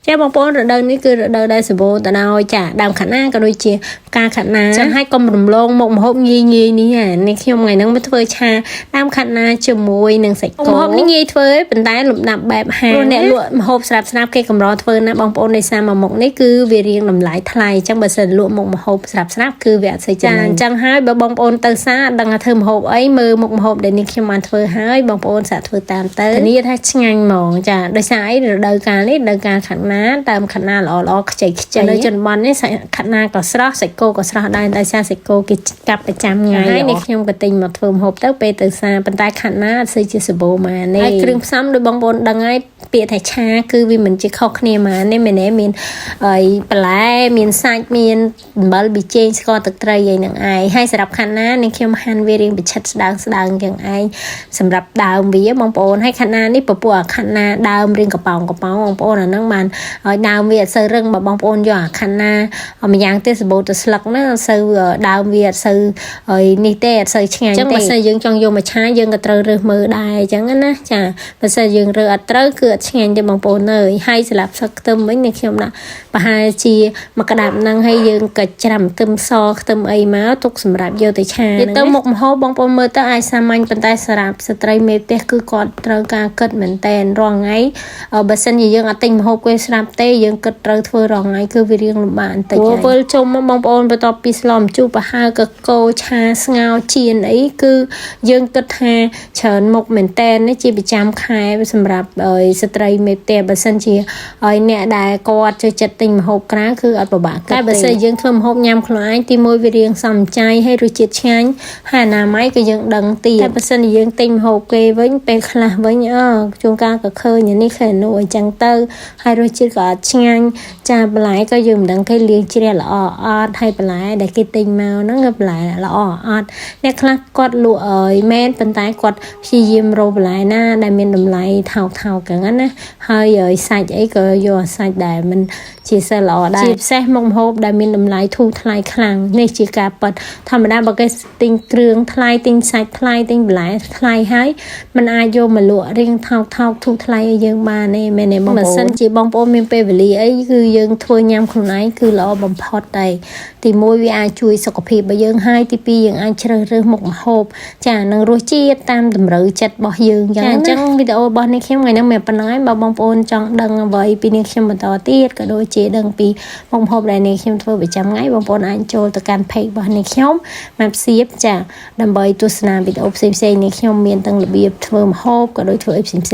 ចាបងប្អូនរដូវនេះគឺរដូវដែលសម្បូរទៅដោយចាដើមខាត់ណាក៏ដូចជាផ្កាខាត់ណាចឹងហើយកុំរំលងមុខម្ហូបងាយងាយនេះណានេះខ្ញុំថ្ងៃហ្នឹងមកធ្វើឆាដើមខាត់ណាជាមួយនឹងសាច់គោម្ហូបនេះងាយធ្វើទេប៉ុន្តែលំដាប់បែបហាងព្រោះអ្នកលក់ម្ហូបស្រាប់ស្រាប់គេកម្រធ្វើណាបងប្អូនដោយសារមួយមុខនេះគឺវារៀងតម្លៃថ្លៃអញ្ចឹងបើសិនលក់មុខម្ហូបស្រាប់ស្រាប់គឺវាអត់សូវចាអញ្ចឹងហើយបើបងប្អូនទៅសាអត់ដឹងថាធ្វើម្ហូបអីមើលមុខម្ហូបដែលនេះខ្ញុំបានធ្វើហើយបងប្អូនសាកធ្វើតាមទៅធានាថាឆ្ងាញ់ហ្មងចាដោយសារអីរដូវកាលនេះរដូវកាលខាត់ណាតាមខាត់ណាល្អល្អខ្ចីខ្ចីនៅជនបទនេះសាច់ខាត់ណាក៏ស្រស់សាច់គោក៏ស្រស់ដែរដោយសារសាច់គោគេកាប់ប្រចាំថ្ងៃហើយនេះខ្ញុំក៏ទិញមកធ្វើម្ហូបទៅពេលទៅសាប៉ុន្តែខាត់ណាអត់សូវជាសម្បូរមកនេះហើយគ្រឿងផ្សំដោយបងប្អូនដឹងហើយពាក្យថាឆាគឺវាមិនជាខុសគ្នាមកនេះមែនទេមានអីបន្លែមានសាច់មានអំបិលប៊ីចេងស្ករទឹកត្រីអីហ្នឹងឯងហើយសម្រាប់ខាត់ណានេះខ្ញុំហាន់វារៀងបិឆិតស្ដើងស្ដើងចឹងឯងសម្រាប់ដើមវាបងប្អូនហើយខាត់ណានេះពពួកអាខាត់ណាដើមរៀងកប៉ោងកប៉ោងបងប្អូនអាហ្នឹងបានឲ្យដើមវាអត់សូវរឹងបើបងប្អូនយកអាខាត់ណាម្យ៉ាងទៀតសម្បូរទៅស្លឹកហ្នឹងអត់សូវដើមវាអត់សូវហើយនេះទេអត់សូវឆ្ងាញ់ទេអញ្ចឹងបើសិនយើងចង់យកមកឆាយើងក៏ត្រូវរើសមើលដែរអញ្ចឹងណាចាបើសិនយើងរើសអត់ត្រូវគឺអត់ឆ្ងាញ់ទេបងប្អូនអើយហើយសម្រាប់ស្លឹកខ្ទឹមវិញនេះខ្ញុំដាក់ប្រហែលជាមួយក្តាប់ហ្នឹងហើយយើងក៏ច្រាំខ្ទឹមសខ្ទឹមអីមកទុកសម្រាប់យកទៅឆាហ្នឹងទៅមុខម្ហូបបងប្អូនមើលទៅអាចសាមញ្ញប៉ុន្តែសម្រាប់ស្ត្រីមេផ្ទះគឺគាត់ត្រូវការគិតមែនតែនរាល់ថ្ងៃបើសិនជាយើងអត់ទិញម្ហូបគេស្រាប់ទេយើងគិតត្រូវធ្វើរាល់ថ្ងៃគឺវារៀងលំបាកបន្តិចហើយវិលជុំមកបងប្អូនបន្ទាប់ពីស្លម្ជូរប្រហើរកកោឆាស្ងោរចៀនអីគឺយើងគិតថាច្រើនមុខមែនតែននេះជាប្រចាំខែសម្រាប់ស្ត្រីមេផ្ទះបើសិនជាឲ្យអ្នកដែលគាត់ចូលចិត្តទិញម្ហូបក្រៅគឺអត់ពិបាកគិតទេតែបើសិនយើងធ្វើម្ហូបញ៉ាំខ្លួនឯងទីមួយវារៀងសំចៃហើយរសជាតិឆ្ងាញ់ហើយអនាម័យក៏យើងដឹងទៀតតែបើសិនជាយើងទិញម្ហូបគេវិញពេលខ្លះវិញអឺជួនកាលក៏ឃើញនេះឃើញនោះអញ្ចឹងទៅហើយរសជាតិក៏អត់ឆ្ងាញ់ចាបន្លែក៏យើងមិនដឹងគេលាងជ្រះល្អអត់ហើយបន្លែដែលគេទិញមកហ្នឹងក៏បន្លែល្អអត់អ្នកខ្លះគាត់លក់អើយមែនប៉ុន្តែគាត់ព្យាយាមរកបន្លែណាដែលមានតម្លៃថោកថោកចឹងណាហើយសាច់អីក៏យកសាច់ដែលមិនជាសិលល្អដែរជាពិសេសមុខម្ហូបដែលមានតម្លៃធូរថ្លៃខ្លាំងនេះជាការពិតធម្មតាបើគេទិញគ្រឿងថ្លៃទិញសាច់ថ្លៃទិញបន្លែថ្លៃហើយมันអាចយកមកលក់រៀងថោកថោកធូរថ្លៃឲ្យយើងបានទេមែនទេបងប្អូនបើសិនជាបងប្អូនមានពេលវេលាអីគឺយើងធ្វើញ៉ាំខ្លួនឯងគឺល្អបំផុតដែរទីមួយវាអាចជួយសុខភាពរបស់យើងហើយទីពីរយើងអាចជ្រើសរើសមុខម្ហូបចានឹងរសជាតិតាមតម្រូវចិត្តរបស់យើងចឹងអញ្ចឹងវីដេអូរបស់នេះខ្ញុំថ្ងៃនេះមានប៉ុណ្ណឹងហើយបើបងប្អូនចង់ដឹងអ្វីពីនេះខ្ញុំបន្តទៀតក៏ដូចជាដឹងពីមុខម្ហូបដែលនេះខ្ញុំធ្វើប្រចាំថ្ងៃបងប្អូនអាចចូលទៅកាន់ page របស់នេះខ្ញុំម៉ាប់សៀបចាដើម្បីទស្សនាវីដេអូផ្សេងៗនេះខ្ញុំមានទាំងរបៀបធ្វើម្ហូបក៏ដូចធ្វើអីផ្សេងៗ។